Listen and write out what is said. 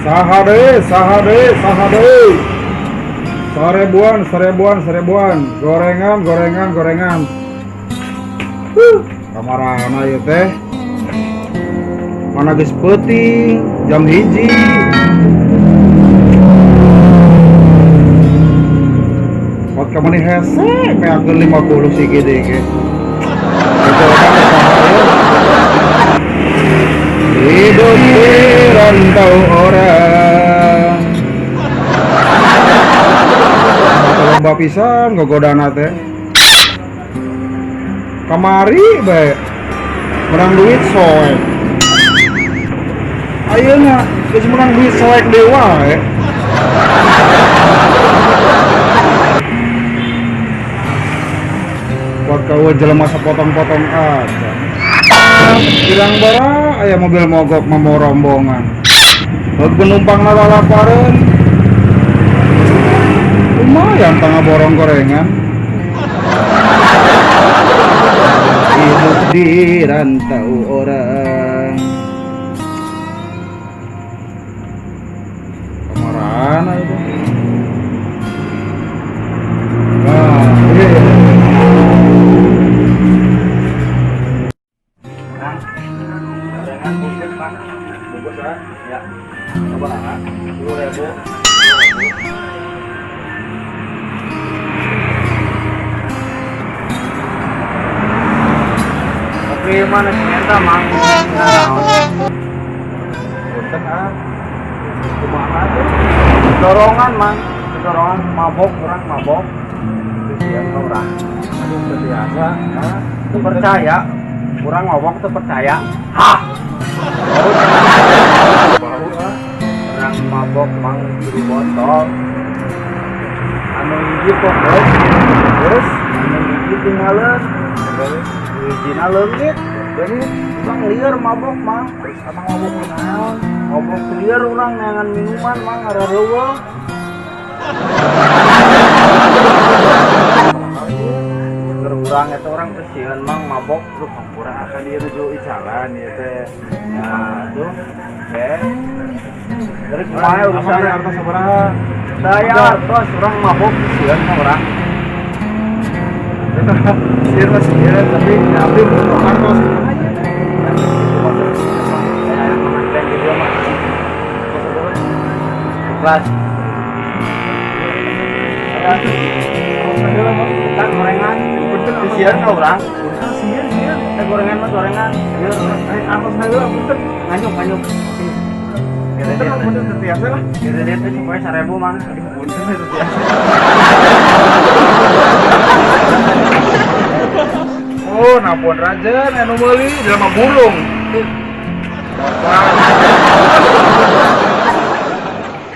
Saha deui, saha deui, saha deui. Seribuan, seribuan, seribuan. Gorengan, gorengan, gorengan. Huh, kamarana ieu teh? Mana geus peuting, jam 1. Pot kamari hese meakeun 50 siki deui ge. Hidup di rantau orang. Lomba pisan gogodana teh. Kamari bae menang duit soek. Ayeuna geus menang duit soek deui wae. Buat kau jelema sepotong-potong aja. Pirang bara aya mobil mogok mawa rombongan. Heug penumpang lalapareun. Lumayan tangga borong gorengan. Hidup di rantau orang. Kamarana itu? Nah, iya. Gorengan bungkus, Mang. Bungkus ah. Ya. Coba 10.000. Kopi mana sih eta, Mang? Punten ah. Kumaha tuh? Dorongan, Mang. Dorongan mabok, urang mabok. Kesian ka urang. Aduh, teu biasa. Ah, Teu percaya. Urang mabok teu percaya. Hah. Bau ah. Urang mabok, Mang, 3 botol. Anu hiji pokok, Terus anu hiji tinggalin. Hijina leungit. Leungit. Urang lieur mabok, Mang. Terus emang mabok naon? Mabok lieur urang neangan minuman, Mang, arareueuh. Keur urang eta urang teh sieun, Mang, mabok Lu hampura akan dia nuju icalan ieu teh. Nah, tuh. Oke. Dari kumaha urusan harta sabaraha? Saya artos urang mabok sieun ka urang. Sieun mah sieun, tapi ya abdi butuh artos kumaha ieu teh. Ikhlas. Kan gorengan, sieun ka urang. Sieun, sieun. Eh, gorengan mah gorengan. Sieun, artos heula punten. Nganyuk, nganyuk. Punten, punten teu tiasa lah. Kredit teh supaya 1.000, Mang. Aduh, punten teu tiasa. Oh, napon rajen anu meuli jelema burung. Dasar.